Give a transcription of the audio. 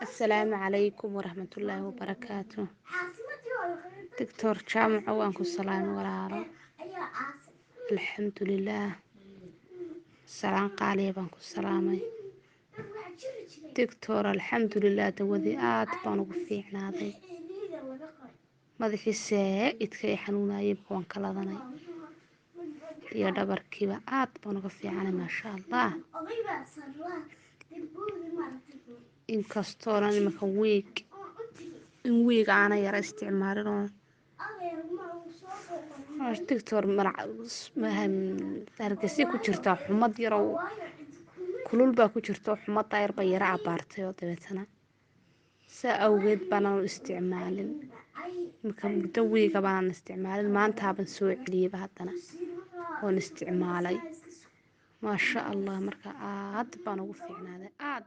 Assalaamu calaykum waraxmatullaahi wabarakaatu. Doctor Jaamaco, waan ku salaamay walaalo. Alxamdulilaah, salaan qaaliya baan ku salaamay, doctor. Alxamdulilah, dawadii aad baan ugu fiicnaaday. Madaxii saa-idka i xanuunayay waan ka ladanay iyo dhabarkiiba, aad baan uga fiicanay, maasha Allah. Inkastoona iminka week in week aana yara isticmaalin oo, doctor, hargeysa ku jirtaa xumad yarow kulul baa ku jirta oo xumaddaa yar baa yara abaartay oo dabeetana saa awgeed baanaan u isticmaalin. Iminka muddo week-ga baanaan isticmaalin, maantaaban soo celiyeyba haddana oon isticmaalay, maasha Allah. Marka aad baan ugu fiicnaaday aad.